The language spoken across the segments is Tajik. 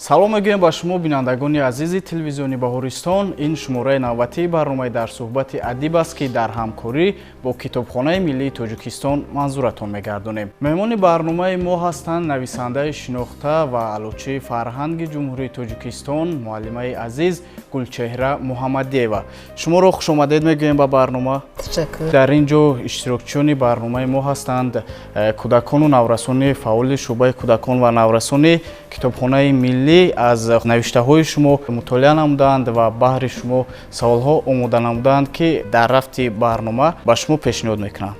Салом мегӯем ба шумо, бинандагони азизи телевизиони Баҳористон. Ин шумораи навбатии барномаи «Дар суҳбати адиб» аст, ки дар ҳамкорӣ бо Китобхонаи миллии Тоҷикистон манзуратон мегардонем. Меҳмони барномаи мо ҳастанд нависандаи шинохта ва аълочии фарҳанги Ҷумҳурии Тоҷикистон, муаллимаи азиз Гулчеҳра Муҳаммадиева. Шуморо хушомадед мегӯем ба барнома. Дар ин ҷо иштирокчиёни барномаи мо ҳастанд кӯдакону наврасони фаъоли шӯъбаи кӯдакон ва наврасони Китобхонаи миллӣ. Аз навиштаҳои шумо мутолиа намуданд ва баҳри шумо саволҳо омода намуданд, ки дар рафти барнома ба шумо пешниҳод мекунанд.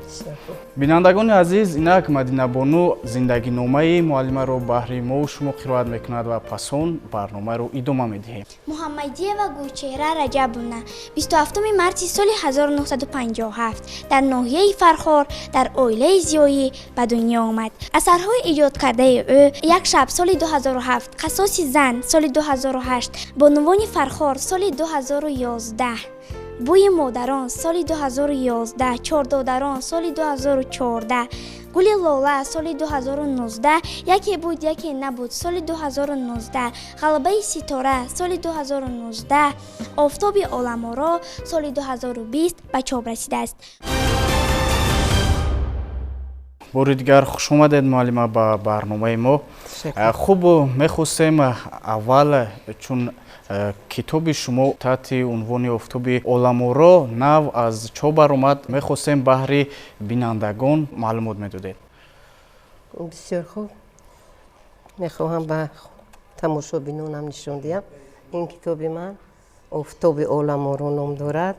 Бинандагони азиз, инак Мадинабону зиндагиномаи муаллимаро баҳри мову шумо қироат мекунад ва пас он барномаро идома медиҳем. Муҳаммадиева Гулчеҳра Раҷабовна 27 марти соли 1957 дар ноҳияи Фархор дар оилаи зиёӣ ба дунё омад. Асарҳои эҷодкардаи ӯ: «Як шаб» соли 2007, «Қассоси зан» соли 2008, «Бонувони Фархор» соли 2011, «Бӯи модарон» соли 2011, «Чордодарон» соли 2014, «Гули лола» соли 2019, «Яке буд, яке набуд» соли 2019, «Ғалабаи ситора» соли 2019, «Офтоби оламоро» соли 2020 ба чоп расидааст. Бори дигар хуш омадед, муаллима, ба барномаи мо. Хуб, мехостем аввал, чун китоби шумо таҳти унвони «Офтоби оламоро» нав аз чоп баромад, мехостем баҳри бинандагон маълумот медодед. Бисёр хуб, мехоҳам ба тамошобинонам нишон диҳам. Ин китоби ман «Офтоби оламоро» ном дорад.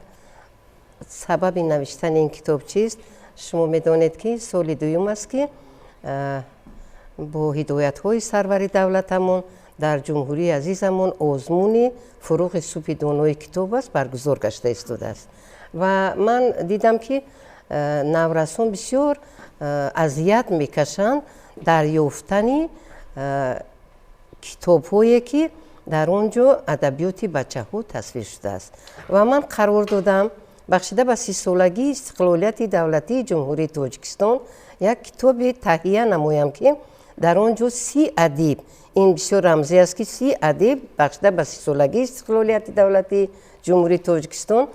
Сабаби навиштани ин китоб чист? Шумо медонед, ки соли дуюм аст, ки бо ҳидоятҳои сарвари давлатамон дар ҷумҳурии азизамон озмуни «Фурӯғи субҳи донои китоб аст» баргузор гашта истодааст. Ва ман дидам, ки наврасон бисёр азият мекашанд дар ёфтани китобҳое, ки дар он ҷо адабиёти бачаҳо тасвир шудааст. Ва ман қарор додам, бахшида ба 30-солагии истиқлолияти давлатии Ҷумҳурии Тоҷикистон, як китобе таҳия намоям, ки дар он ҷо 30 адиб, ин бисёр рамзӣ аст, ки 30 адиб бахшида ба 30-солагии истиқлолияти давлатии Ҷумҳурии Тоҷикистон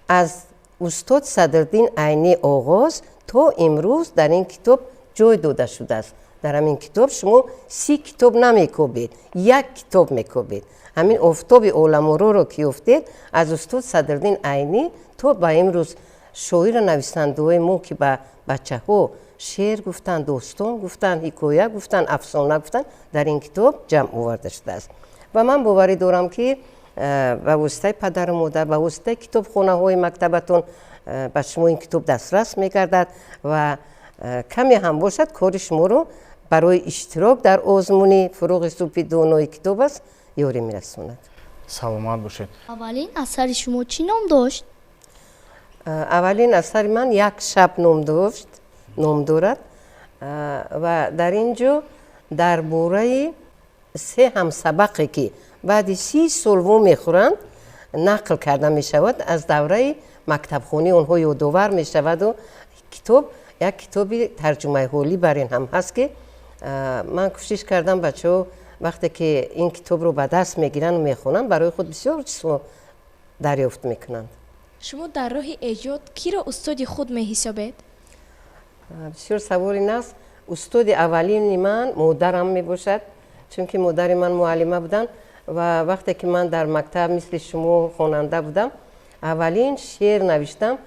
аз устод Садриддин Айнӣ оғоз то имрӯз дар ин китоб ҷой дода шудааст. Дар ҳамин китоб шумо 30 китоб намекобед, як китоб мекобед. Ҳамин «Офтоби оламороро» ки ёфтед, аз устод Садриддин Айнӣ то ба имрӯз шоиру нависандаҳои мо, ки ба бачаҳо шеър гуфтанд, достон гуфтанд, ҳикоя гуфтанд, афсона гуфтанд, дар ин китоб ҷамъ оварда шудааст. Ва ман боварӣ дорам, ки ба воситаи падару модар, ба воситаи китобхонаҳои мактабатон ба шумо ин китоб дастрас мегардад ва каме ҳам бошад, кори шуморо барои иштирок дар озмуни «Фурӯғи субҳи донои китоб аст» ёрӣ мерасонад. Саломат бошед. Аввалин асари шумо чӣ ном дошт? Аввалин асари ман «Як шаб» ном дошт, ном дорад. Ва дар ин ҷо дар бораи се ҳамсабақе, ки баъди 30 сол вомехӯранд, нақл карда мешавад. Аз давраи мактабхонии онҳо ёдовар мешаваду китоб як китоби тарҷумаи ҳолӣ бар ин ҳам ҳаст, ки ман кӯшиш кардам, бачаҳо вақте ки ин китобро ба даст мегирану мехонанд, барои худ бисёр чизҳо дарёфт мекунанд. Шумо дар роҳи эҷод киро устоди худ меҳисобед? Бисёр саволи нағз. Устоди аввалини ман модарам мебошад, чунки модари ман муаллима буданд. Ва вақте ки ман дар мактаб мисли шумо хонанда будам, аввалин шеър навиштам.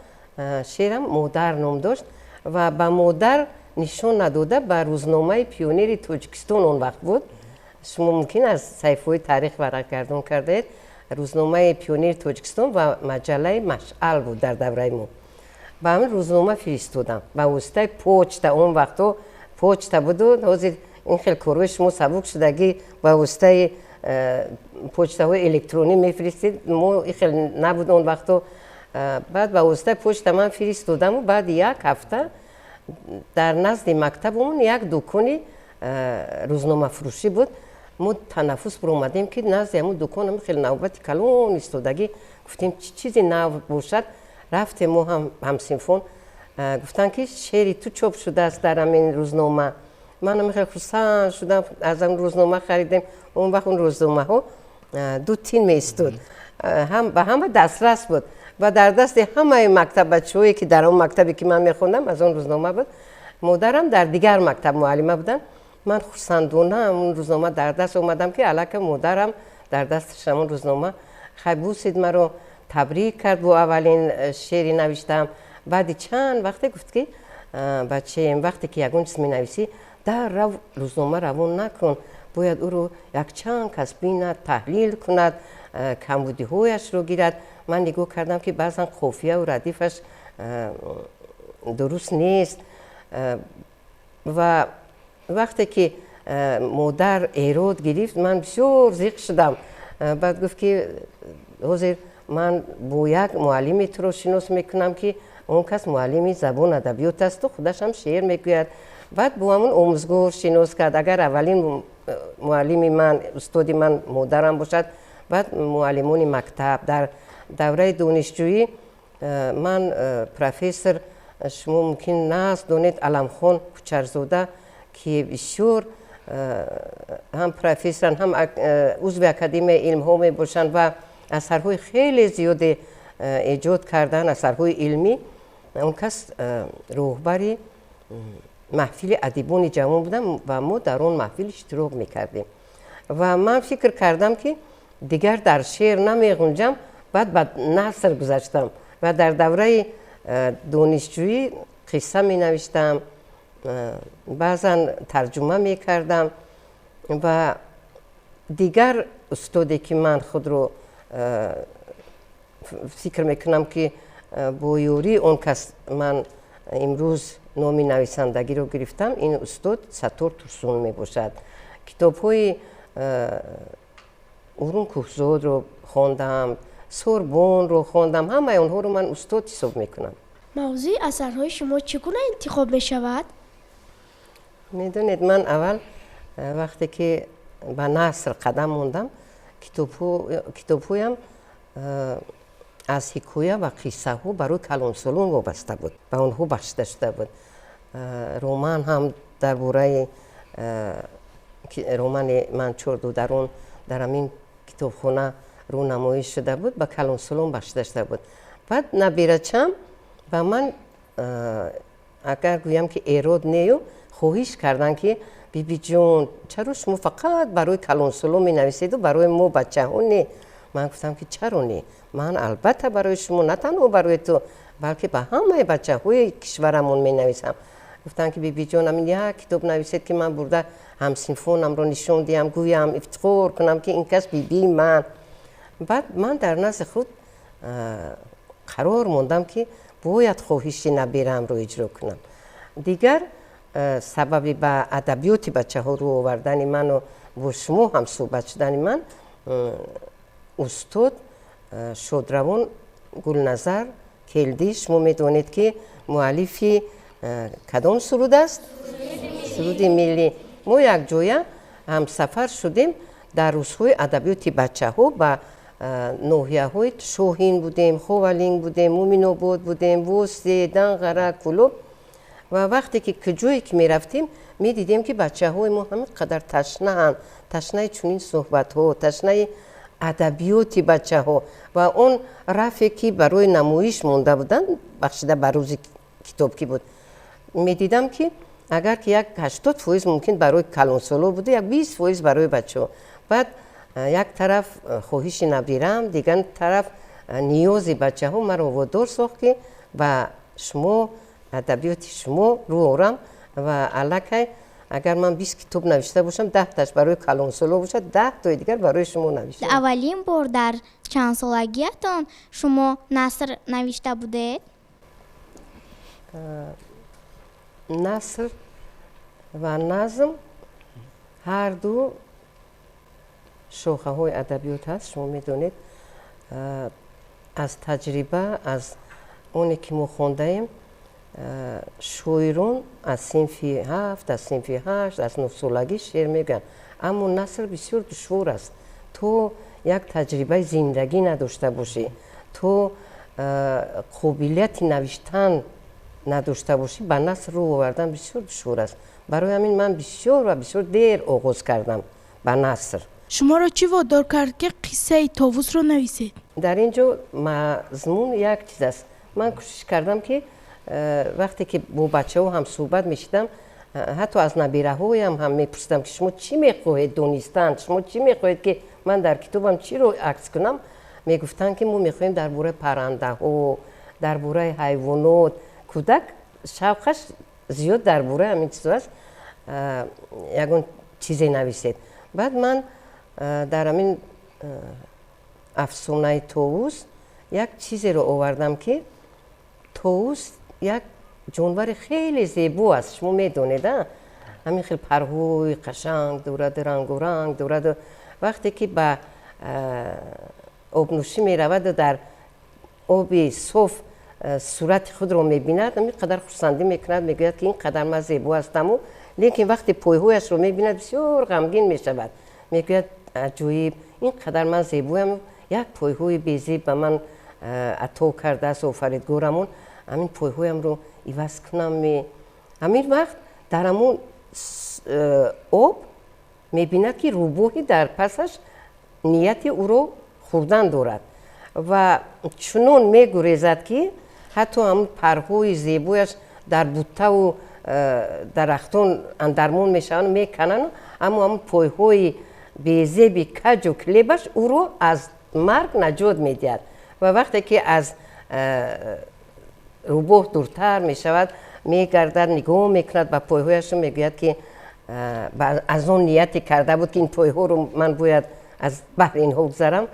Шеърам «Модар» ном дошт ва ба модар нишон надода, ба рӯзномаи «Пионери Тоҷикистон», он вақт буд, шумо мумкин аз саҳифаҳои таърих варақгардон кардаед, рӯзномаи «Пионери Тоҷикистон» ва маҷаллаи «Машъал» буд дар давраи мо, ба ҳамин рӯзнома фиристодам ба воситаи почта. Он вақтҳо почта буду, ҳозир ин хел корҳои шумо сабук шудагӣ, ба воситаи почтаҳои электронӣ мефиристед. Мо ин хел набуд он вақтҳо. Баъд ба воситаи почта ман фиристодаму баъди як ҳафта дар назди мактабамон як дукони рӯзномафурӯшӣ буд. Мо танаффус биромадем, ки назди ҳамун дукон хеле навбати калон истодагӣ. Гуфтем, чӣ чизи нав бошад. Рафтем, мо ҳам ҳамсинфон, гуфтанд, ки шеъри ту чоп шудааст дар ҳамин рӯзнома. Ман хеле хурсанд шудам, аз он рӯзнома харидем. Он вақт он рӯзномаҳо 2 тин меистод, ҳам ба ҳама дастрас буд ва дар дасти ҳамаи мактаббачаҳое ки дар он мактабе ки ман мехондам аз он рӯзнома буд. Модарам дар дигар мактаб муаллима буданд. Ман хурсандона он рӯзнома дар даст омадам ки аллакай модарам дар дасташ ҳамон рӯзнома. Хай бусид маро, табрик кард бо аввалин шеъри навиштаам. Баъди чанд вақте гуфт ки бачаем, вақте ки ягон чиз менависӣ, дар рав рӯзнома равон накун, бояд ӯро якчанд кас бинад, таҳлил кунад, камбудиҳояшро гирад. Ман нигоҳ кардам ки баъзан қофияву радифаш дуруст нест. Ва вақте ки модар эрод гирифт, ман бисёр зиқ шудам. Баъд гуфт ки ҳозир ман бо як муаллими туро шинос мекунам ки он кас муаллими забон адабиёт асту худаш ҳам шеър мегӯяд. Баъд бо ҳамон омӯзгор шинос кард. Агар аввалин муаллими ман, устоди ман модарам бошад, баъд муаллимони мактаб. Дар давраи донишҷӯӣ ман профессор, шумо мумкин наст донед, Аламхон Кучарзода, ки бисёр ҳам профессоранд, ҳам узви Академияи илмҳо мебошанд ва асарҳои хеле зиёде эҷод карданд, асарҳои илмӣ. Он кас роҳбари маҳфили адибони ҷавон будам ва мо дар он маҳфил иштирок мекардем. Ва ман фикр кардам ки дигар дар шеър намеғунҷам, баъд ба наср гузаштам ва дар давраи донишҷӯӣ қисса менавиштам, баъзан тарҷума мекардам. Ва дигар устоде ки ман худро фикр мекунам ки бо ёрии он кас ман имрӯз номи нависандагиро гирифтам, ин устод Саттор Турсун мебошад. Китобҳои Урун Кӯҳзодро хондам, Сорбонро хондам, ҳамаи онҳоро ман устод ҳисоб мекунам. Мавзӯи асарҳои шумо чӣ гуна интихоб мешавад? Медонед, ман аввал вақте ки ба наср қадам мондам, китобҳоям аз ҳикоя ва қиссаҳо барои калонсолон вобаста буд, ба онҳо бахшида шуда буд. Роман ҳам дар бораи романи ман Чор дударон дар ҳамин китобхона рӯнамоӣ шуда буд, ба калонсолон бахшида шуда буд. Баъд набирачам ба ман, агар гӯям ки эрод нею, хоҳиш карданд ки бибиҷон, чаро шумо фақат барои калонсолон менависеду барои мо бачаҳо не? Ман гуфтам ки чаро не, ман албатта барои шумо, на танҳо барои ту, балки ба ҳамаи бачаҳои кишварамон менависам. Гуфтанд ки бибиҷон, ҳамин як китоб нависед ки ман бурда ҳамсинфонамро нишон диҳам, гӯям, ифтихор кунам ки ин кас бибии ман. Баъд ман дар назди худ қарор мондам ки бояд хоҳиши набераамро иҷро кунам. Дигар сабаби ба адабиёти бачаҳо рӯ овардани ману бо шумо ҳам суҳбат шудани ман устод шодравон Гулназар Келдӣ. Шумо медонед ки муаллифи кадом суруд аст? Суруди миллӣ. Мо якҷоя ҳамсафар шудем дар рӯзҳои адабиёти бачаҳо, ба ноҳияҳои Шоҳин будем, Ховалинг будем, Муминобод будем, Восе, Данғара, Кӯлоб. Ва вақте ки куҷое ки мерафтем, медидем ки бачаҳои мо ҳамин қадар ташнаанд, ташнаи чунин суҳбатҳо, ташнаи адабиёти бачаҳо. Ва он рафе ки барои намоиш монда буданд, бахшида ба рӯзи китоб ки буд, медидам ки агар ки як 80% мумкин барои калонсоло буда, як 20% барои бачаҳо. Баъд як тараф хоҳиши набирам, дигар тараф ниёзи бачаҳо маро водор сохт ки ба шумо, адабиёти шумо рӯ орам. Ва аллакай агар ман 20 китоб навишта бошам, 10таш барои калонсоло бошад, 10 тои дигар барои шумо навиштам. Аввалин бор дар чанд солагиятон шумо наср навишта будед? Наср ва назм ҳар ду шохаҳои адабиёт ҳаст. Шумо медонед, аз таҷриба, аз оне ки мо хондаем, шоирон аз синфи 7, аз синфи 8, аз 9солагӣ шеър мегӯянд. Аммо наср бисёр душвор аст. То як таҷрибаи зиндагӣ надошта бошӣ, то қобилияти навиштан надошта бошӣ, ба наср рӯ овардан бисёр душвор аст. Барои ҳамин ман бисёр ва бисёр дер оғоз кардам ба наср. Шуморо чӣ водор кард, ки қиссаи товусро нависед? Дар ин ҷо мазмун як чиз аст. Ман кӯшиш кардам, ки вақте ки бо бачаҳо ҳам суҳбат мешидам, ҳатто аз набираҳоям ҳам мепурсидам, ки шумо чӣ мехоҳед донистан, шумо чӣ мехоҳед, ки ман дар китобам чиро акс кунам. Мегуфтанд, ки мо мехоҳем дар бораи паррандаҳо, дар бораи ҳайвонот. Кӯдак шавқаш зиёд дар бораи ҳамин чизо аст, ягон чизе нависед. Баъд ман дар ҳамин афсонаи товус як чизеро овардам, ки товус як ҷонвари хеле зебо аст. Шумо медонед, ҳамин хел парҳои қашанг дорад, рангоранг дорад. Вақте ки ба обнӯшӣ мераваду дар оби соф сурати худро мебинад, ҳамин қадар хурсандӣ мекунад, мегӯяд, ки ин қадар ман зебо ҳастаму. Лекин вақте пойҳояшро мебинад, бисёр ғамгин мешавад, мегӯяд: аҷоиб, ин қадар ман зебоям, як пойҳои безеб ба ман ато кардааст офаридгорамон, ҳамин пойҳоямро иваз кунам. Ҳамин вақт дар ҳамон об мебинад, ки рӯбоҳи дар пасаш нияти ӯро хӯрдан дорад ва чунон мегурезад, ки ҳатто ҳамон парҳои зебояш дар буттаву дарахтон андармон мешаванд, мекананд, аммо ҳамон пойҳои безеби каҷу килебаш ӯро аз марг наҷот медиҳад. Ва вақте ки аз рӯбоҳ дуртар мешавад, мегардад, нигоҳ мекунад ба пойҳояшу мегӯяд, ки аз он нияте карда буд, ки ин пойҳоро ман бояд аз баҳри инҳо гузарам,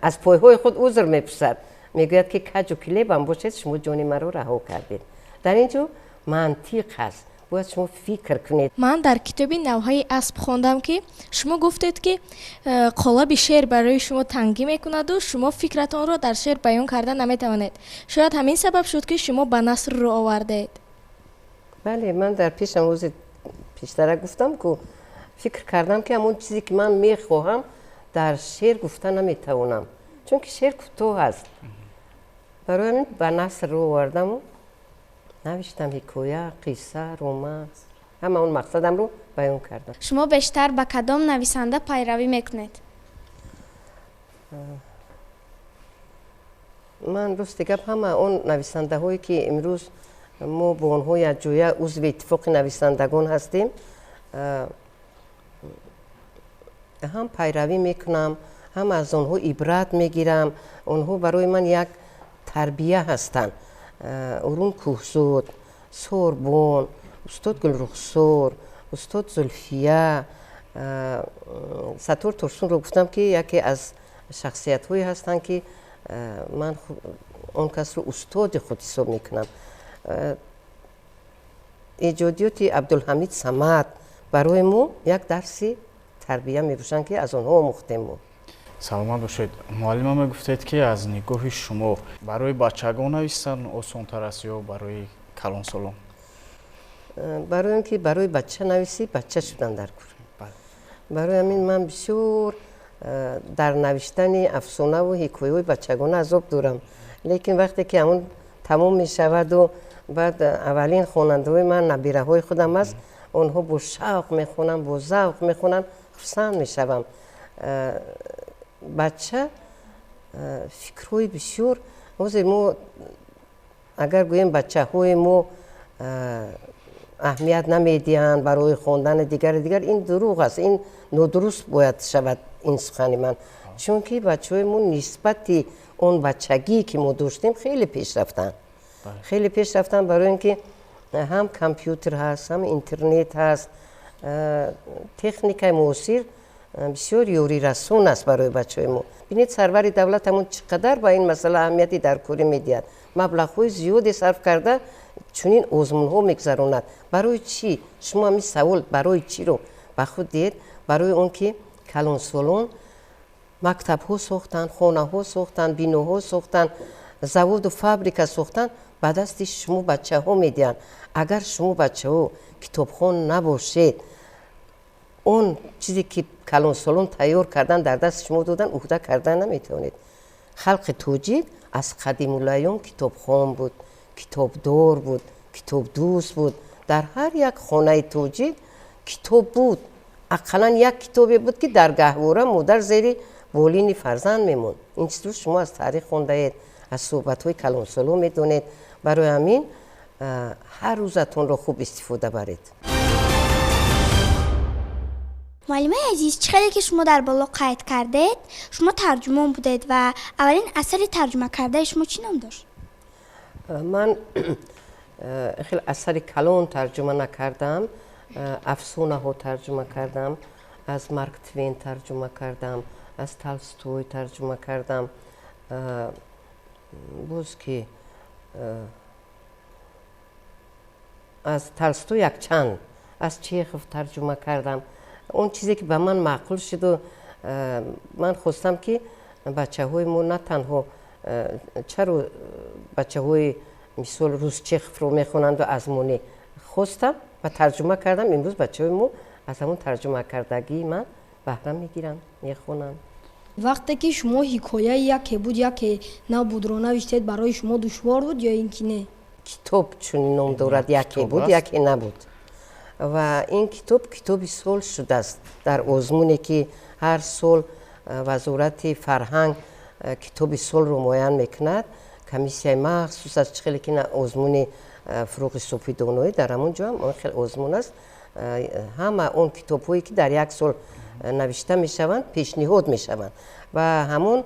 аз пойҳои худ узр мепурсад, мегӯяд, ки каҷу килебам бошед, шумо ҷони маро раҳо кардед. Дар ин ҷо мантиқ ҳаст, бояд шумо фикр кунед. Ман дар китоби Навҳаи асп хондам, ки шумо гуфтед, ки қолаби шеър барои шумо тангӣ мекунаду шумо фикратонро дар шеър баён карда наметавонед. Шояд ҳамин сабаб шуд, ки шумо ба наср рӯ овардед. Бале, ман дар пешам ҳозир пештара гуфтам, ку фикр кардам, ки ҳамон чизе ки ман мехоҳам, дар шеър гуфта наметавонам, чунки шеър кӯтоҳ аст. Барои ҳамин ба наср рӯ овардаму навиштам ҳикоя, қисса, роман, ҳама он мақсадамро баён кардам. Шумо бештар ба кадом нависанда пайравӣ мекунед? Ман рости гап, ҳама он нависандаҳое, ки имрӯз мо бо онҳо якҷоя узви иттифоқи нависандагон ҳастем, ҳам пайравӣ мекунам, ҳам аз онҳо ибрат мегирам. Онҳо барои ман як тарбия ҳастанд. Урун Кӯҳзод, Сорбон, устод Гулрухсор, устод Зулфия, Саттор Турсунро гуфтам, ки яке аз шахсиятҳое ҳастанд, ки ман он касро устоди худ ҳисоб мекунам. Эҷодиёти Абдулҳамид Самад барои мо як дарси тарбия мебошанд, ки аз онҳо омӯхтем мо. Саломат бошед. Муаллима, мегуфтед, ки аз нигоҳи шумо барои бачагон навистан осонтар аст ё барои калонсолон? Барои он ки барои бача нависӣ, бача шудан дар кор. Барои ҳамин ман бисёр дар навиштани афсонаву ҳикояҳои бачагона азоб дорам. Лекин вақте ки ҳамон тамом мешаваду баъд аввалин хонандаҳои ман набираҳои худам аст, онҳо бо шавқ мехонанд, бо завқ мехонанд, хурсанд мешавам. Бача фикрҳои бисёр, ҳозир мо агар гӯем, бачаҳои мо аҳамият намедиҳанд барои хондани дигари дигар, ин дурӯғ аст, ин нодуруст бояд шавад ин сухани ман, чунки бачаҳои мо нисбати он бачагие, ки мо доштем, хеле пеш рафтанд, хеле пеш рафтанд, барои ин ки ҳам компютер ҳаст, ҳам интернет ҳаст, техникаи муосир бисёр ёрирасон аст барои бачаҳои мо. Бинед, сарвари давлат ҳамон чӣ қадар ба ин масъала аҳамияти даркорӣ медиҳад, маблағҳои зиёде сарф карда чунин озмунҳо мегузаронад. Барои чӣ? Шумо ҳамин савол барои чиро ба худ диҳед. Барои он ки калонсолон мактабҳо сохтанд, хонаҳо сохтанд, биноҳо сохтанд, заводу фабрика сохтанд, ба дасти шумо бачаҳо медиҳанд. Агар шумо бачаҳо китобхон набошед, он чизе ки калонсолон тайёр кардан, дар дасти шумо додан, уҳда кардан наметавонед. Халқи тоҷик аз қадимулайём китобхон буд. китобдор буд, китобдӯст буд. Дар ҳар як хонаи тоҷик китоб буд. Ақаллан як китобе буд, ки дар гаҳвора модар зери болини фарзанд мемонд. Ин чизро шумо аз таърих хондаед, аз суҳбатҳои калонсолон медонед. Барои ҳамин ҳар рӯзатонро хуб истифода баред. Муаллимаи азиз, чӣ хеле ки шумо дар боло қайд кардед, шумо тарҷумон будед ва аввалин асари тарҷума кардаи шумо чӣ ном дошт? Ман хеле асари калон тарҷума накардам, афсонаҳо тарҷума кардам, аз Марк Твен тарҷума кардам, аз Толстой тарҷума кардам, боз ки аз Толстой якчанд, аз Чехов тарҷума кардам. Он чизе ки ба ман маъқул шуду ман хостам, ки бачаҳои мо на танҳо чаро бачаҳои мисол рус Чеховро мехонанду аз мо не, хостам ва тарҷума кардам. Имрӯз бачаҳои мо аз ҳамон тарҷумакардагии ман баҳра мегиранд, мехонанд. Вақте ки шумо ҳикояи яке буд, яке набудро навиштед, барои шумо душвор буд ё ин ки не? Китоб чунин ном дорад, яке буд, яке набуд. Ва ин китоб китоби сол шудааст дар озмуне, ки ҳар сол Вазорати фарҳанг китоби солро муайян мекунад. Комиссияи махсус аст, чӣ хеле ки озмуни Фурӯғи Субҳидоноӣ, дар ҳамон ҷо ҳам он хел озмун аст. Ҳама он китобҳое, ки дар як сол навишта мешаванд, пешниҳод мешаванд ва ҳамон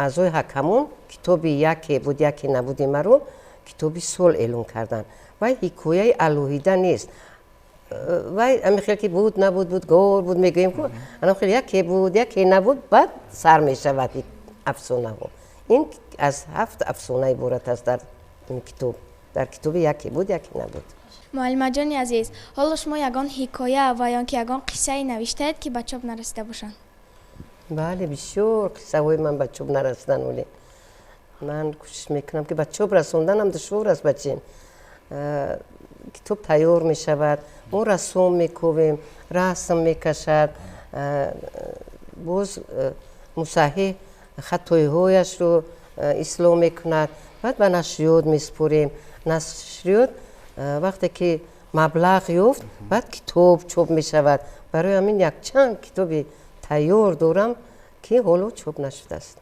аъзои ҳакамон китоби яке буд, яке набуди маро китоби сол эълон карданд. Вай ҳикояи алоҳида нест. Вай ҳамин хел ки буд, набуд, буд, гор буд, мегӯем ку, анам хел яке буд, яке набуд, баъд сар мешавад афсонаҳо. Ин аз 7 афсона иборат аст дар ин китоб, дар китоби яке буд, яке набуд. Муаллимаҷони азиз, ҳоло шумо ягон ҳикоя ва ё ки ягон қиссае навиштаед, ки ба чоп нарасида бошанд? Бале, бисёр қиссаҳои ман ба чоп нарасиданд, оле ман кӯшиш мекунам, ки ба чоп расонданам душвор аст. Бачем, китоб тайёр мешавад, мо рассом мековем, расм мекашад, боз мусаҳҳиҳ хатоиҳояшро ислоҳ мекунад, баъд ба нашриёт месупорем. Нашриёт вақте ки маблағ ёфт, баъд китоб чоп мешавад. Барои ҳамин якчанд китоби тайёр дорам, ки ҳоло чоп нашудааст.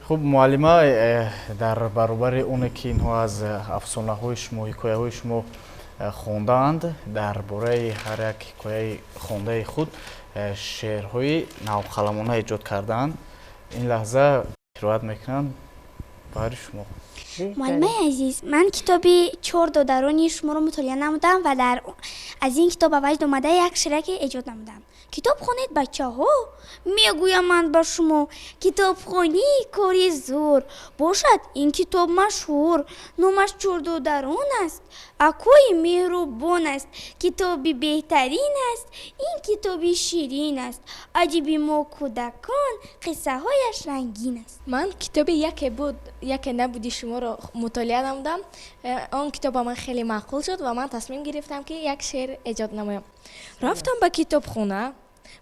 Хуб, муаллима, дар баробари оне ки инҳо аз афсонаҳои шумо, ҳикояҳои шумо хондаанд, дар бораи ҳар як ҳикояи хондаи худ шеърҳои навқаламона эҷод кардаанд. Ин лаҳза қироат мекунанд баҳри шумо. Муаллимаи азиз, ман китоби чор додарони шуморо мутолиа намудам ва дар аз ин китоб ба ваҷд омада як шеъраке эҷод намудам. Китоб хонед, бачаҳо, мегӯям ман ба шумо, китобхонӣ кори зур бошад, ин китоб машҳур, номаш чор додарон аст, акои меҳрубон аст, китоби беҳтарин аст, ин китоби ширин аст, аҷиби мо кӯдакон, қиссаҳояш рангин аст. Ман китоби яке буд, яке набуди шуморо мутолиа намудам. Он китоб ба ман хеле маъқул шуд ва ман тасмим гирифтам, ки як шеър эҷод намоям. Рафтам ба китобхона,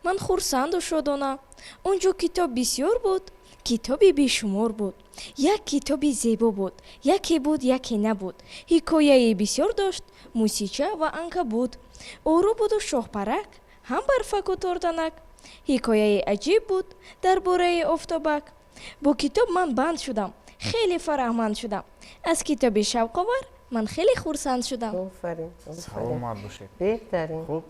ман хурсанду шодона. Он ҷо китоб бисёр буд, китоби бешумор буд. Як китоби зебо буд, яке буд, яке набуд. Ҳикояе бисёр дошт, мусича ва анкабут. Ору буду шоҳпарак, ҳам барфаку тортанак. Ҳикояи аҷиб буд дар бораи офтобак. Бо китоб ман банд шудам, хеле фараҳманд шудам. Аз китоби шавқовар ман хеле хурсанд шудам. Офарин, саломат бошед. Беҳтарин. Хуб,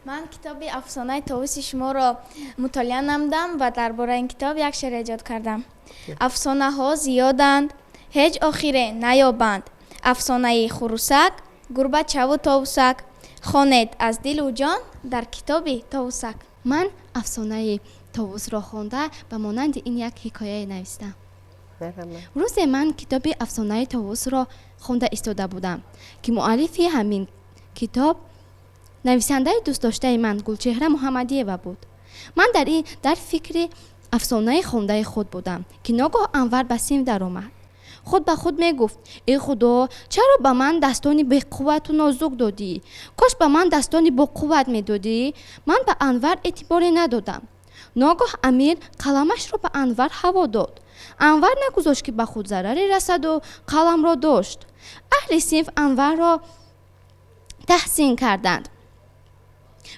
ман китоби афсонаи товуси шуморо мутолиа намудам ва дар бораи ин китоб як шеър эҷод кардам. Афсонаҳо зиёданд, ҳеҷ охире наёбанд. Афсонаи хурусак, гурбачаву товусак. Хонед аз дилу ҷон дар китоби товусак. Ман афсонаи товусро хонда, ба монанди ин як ҳикояе навистам. Рӯзе ман китоби афсонаи товусро хонда истода будам, ки муаллифи ҳамин китоб нависандаи дӯстдоштаи ман Гулчеҳра Муҳаммадиева буд. Ман дар фикри афсонаи хондаи худ будам, ки ногоҳ Анвар ба синф даромад. Худ ба худ мегуфт: «Эй Худо, чаро ба ман дастони беқуввату нозук додӣ? Кош ба ман дастони боқувват медодӣ». Ман ба Анвар эътиборе надодам. Ногоҳ Амир қаламашро ба Анвар ҳаво дод. Анвар нагузошт, ки ба худ зараре расаду қаламро дошт. Аҳли синф Анварро таҳсин карданд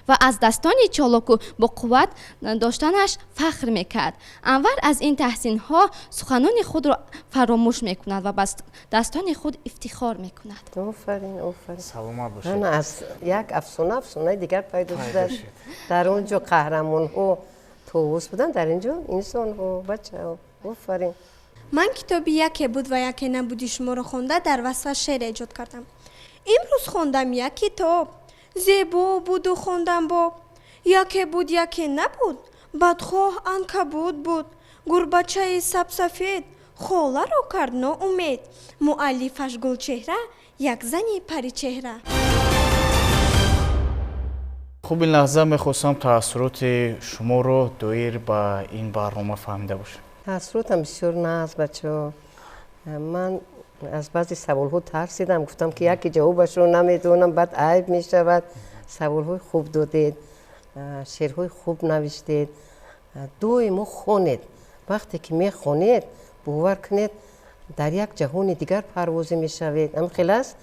ва аз дастони чолоку бо қувват доштанаш фахр мекард. Анвар аз ин таҳсинҳо суханони худро фаромӯш мекунад ва ба дастони худ ифтихор мекунад. Офарин, офарин. Саломат бошед. Ана аз як афсона афсонаи дигар пайдо шудааст. Дар он ҷо қаҳрамонҳо товус буданд, дар ин ҷо инсонҳо, бачаҳо. Офарин. Ман китоби «Яке буд ва яке набуди» шуморо хонда, дар васфаш шеър эҷод кардам. Имрӯз хондам як китоб, зебо буду хондам боб. Яке буд, яке набуд, бадхоҳ анкабут буд, гурбачаи сабсафед холаро кард ноумед. Муаллифаш Гулчеҳра, як зани паричеҳра. Хуб, ин лаҳза мехостам таассуроти шуморо доир ба ин барнома фаҳмида бошам. Таассуротам бисёр нағз, бачаҳо. Ман аз баъзе саволҳо тарсидам, гуфтам, ки яке ҷавобашро намедонам, баъд айб мешавад. Саволҳои хуб додед, шеърҳои хуб навиштед. Доимо хонед. Вақте ки мехонед, бовар кунед, дар як ҷаҳони дигар парвозӣ мешавед. Ҳамин хел аст,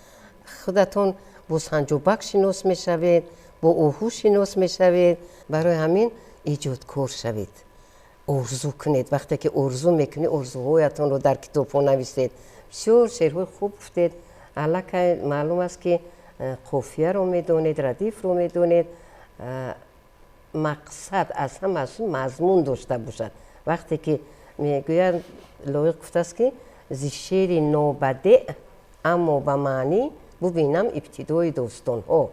худатон бо санҷобак шинос мешавед, бо оҳу шинос мешавед. Барои ҳамин эҷодкор шавед, орзу кунед. Вақте ки орзу мекунед, орзуҳоятонро дар китобҳо нависед. Бисёр шеърҳои хуб гуфтед. Аллакай маълум аст, ки қофияро медонед, радифро медонед. Мақсад аз ҳамааш мазмун дошта бошад. Вақте ки мегӯяд, Лоиқ гуфтааст, ки зи шеъри нобадеъ, аммо ба маънӣ бубинам ибтидои достонҳо.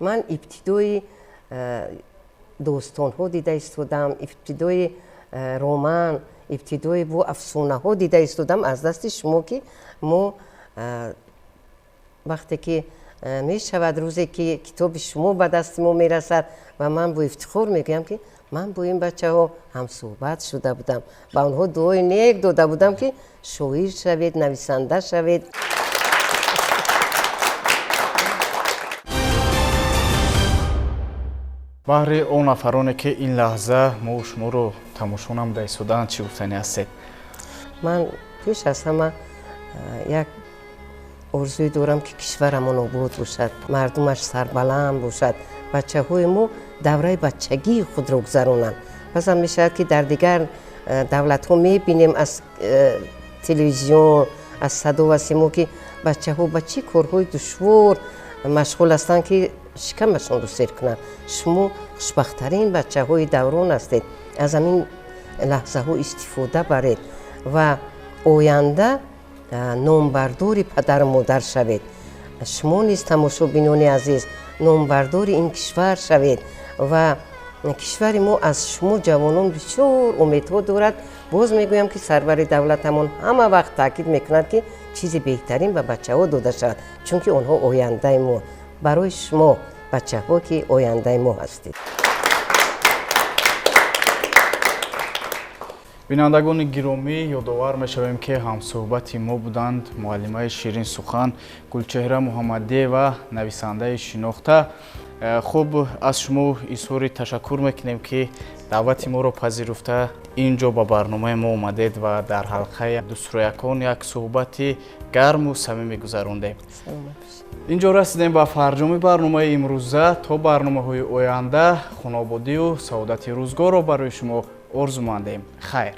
Ман ибтидои достонҳо дида истодам, ибтидои роман, ибтидои бо афсонаҳо дида истодам аз дасти шумо, ки мо вақте ки мешавад, рӯзе ки китоби шумо ба дасти мо мерасад ва ман бо ифтихор мегӯям, ки ман бо ин бачаҳо ҳамсӯҳбат шуда будам, ба онҳо дуои нек дода будам, ки шоир шавед, нависанда шавед. Баҳри он нафароне, ки ин лаҳза мо шуморо тамошо намуда истодаанд, чӣ гуфтанӣ ҳастед? Ман пеш аз ҳама як орзуе дорам, ки кишварамон обод бошад, мардумаш сарбаланд бошад, бачаҳои мо давраи бачагии худро гузаронанд. Баъзан мешавад, ки дар дигар давлатҳо мебинем аз телевизион, аз садо ва симо, ки бачаҳо ба чӣ корҳои душвор машғул ҳастанд, ки шикамашонро сер кунанд. Шумо хушбахттарин бачаҳои даврон ҳастед. Аз ҳамин лаҳзаҳо истифода баред ва оянда номбардори падару модар шавед. Шумо низ, тамошобинони азиз, номбардори ин кишвар шавед ва кишвари мо аз шумо, ҷавонон, бисёр умедҳо дорад. Боз мегӯям, ки сарвари давлатамон ҳама вақт таъкид мекунад, ки чизи беҳтарин ба бачаҳо дода шавад, чунки онҳо ояндаи мо. Барои шумо, бачаҳо, ки ояндаи мо ҳастед. Бинандагони гиромӣ, ёдовар мешавем, ки ҳамсӯҳбати мо буданд муаллимаи ширинсухан Гулчеҳра Муҳаммадиева, нависандаи шинохта. Хуб, аз шумо изҳори ташаккур мекунем, ки даъвати моро пазируфта, ин ҷо ба барномаи мо омадед ва дар ҳалқаи дустроякон як суҳбати гарму самимӣ гузарондем. Ин ҷо расидем ба фарҷоми барномаи имрӯза. То барномаҳои оянда хонободию саодати рӯзгорро барои шумо орзумандем. Хайр.